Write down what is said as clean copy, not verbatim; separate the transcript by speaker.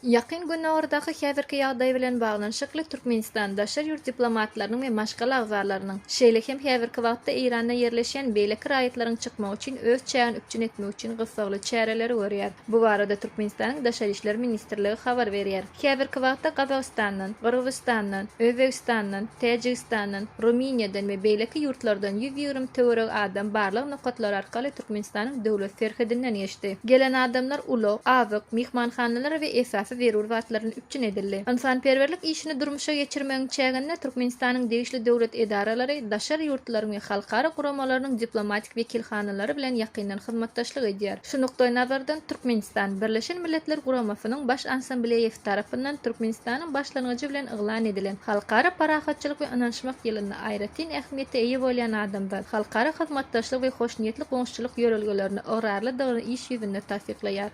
Speaker 1: Ýakyn Gündogardaky häzirki ýagdaý bilen baglanyşykly Türkmenistan daşary ýurt diplomatlarynyň we maşgala agzalarynyň, şeýle hem häzirki wagtda Eýranda ýerleşýän beýleki raýatlaryň çykmagy üçin öz çägini üpjün etmek üçin gyssagly çäreleri görýär. Bu barada Türkmenistanyň Daşary işler ministrligi habar berýär. Häzirki wagtda Gazagystandan, Gyrgyzystandan, Özbegistandan, Täjigistandan, Rumyniýadan we beýleki ýurtlardan 120 töweregi adam barlag nokatlary arkaly Türkmenistanyň döwlet serhedinden geçdi. Gelen adamlar ulag, azyk, myhmanhanalar we esasy zerur zatlar bilen üpjün edildi. Ynsanperwerlik işini durmuşa geçirmegiň çäginde Türkmenistanyň degişli döwlet edaralary daşary ýurtlaryň we halkara guramalarynyň diplomatik wekilhanalary bilen ýakyndan hyzmatdaşlyk edýär. Şu nukdaýnazardan, Türkmenistan Birleşen Milletler Guramasynyň Baş Assambleýasy tarapyndan Türkmenistanyň başlangyjy bilen yglan edilen Halkara parahatçylyk we ynanyşmak ýylynda aýratyn ähmiýete eýe bolýan adamzat, halkara hyzmatdaşlyk we hoşniýetli goňşuçylyk ýörelgelerine ygrarlydygyny iş ýüzünde tassyklaýar.